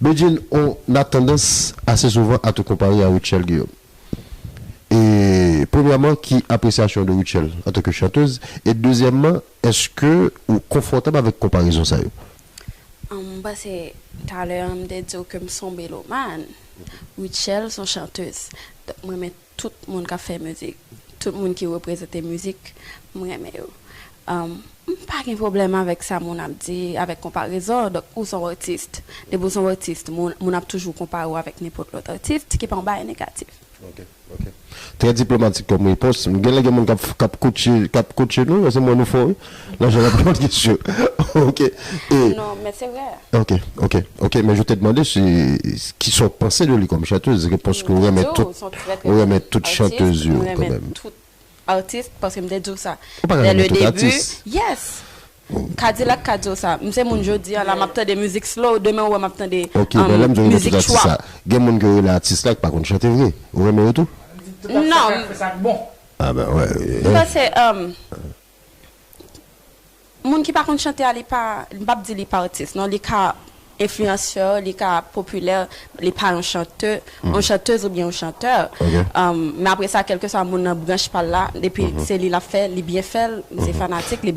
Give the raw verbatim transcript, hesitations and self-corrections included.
Medjine, on a tandans assez souvent à te comparer à Rutshelle Guillaume. E premyèman, ki apresyasyon de Rutshelle en tant que chanteuse? E dezyèmman, èske ou konfòtab avèk konparezon sa yo? Mwen panse talè an m te di w ke m se yon melomàn. Rutshelle se yon chantèz. Donk mwen renmen tout moun k ap fè mizik. Tout moun ki reprezante mizik, mwen renmen yo. M pa gen pwoblèm avèk sa moun ap di, avèk konparezon. Donk ou se yon atis. Depi ou se yon atis, moun ap toujou konpare w avèk nenpòt lòt atis, ki pa yon bagay negatif. Trè diplomatik kòm repons. M gen lè gen moun k ap koutche nou, se mwen nou fò wi. Nan jan l ap reponn kesyon. Ok. Non, men se vrè. Ok, ok, ok. Men je te demande si, ki sa w panse de li kòm chanteuse. Repons ke ou renmen tout, ou renmen tout chantez yo kanmenm. Artist, paske m te di w sa. Ou pa ka renmen tout atis. Yes. Kadilak ka di w sa. M se moun jodi a la, m ap tande mizik slow, demen ou wè m ap tande mizik trap. Gen moun ke yo rele atis la ki pa konn chante vre. Ou renmen yo tou? Non. Ah ben ouais. M panse moun ki pa konn chante a, li pa, m p ap di li pa atis non, li ka enfliyansè, li ka popilè, li pa yon chantè, yon chantèz oubyen yon chantè. Men apre sa, kèlkeswa moun nan branch pa l la, depi se li l ap fè, li byen fè l, m se fanatik li.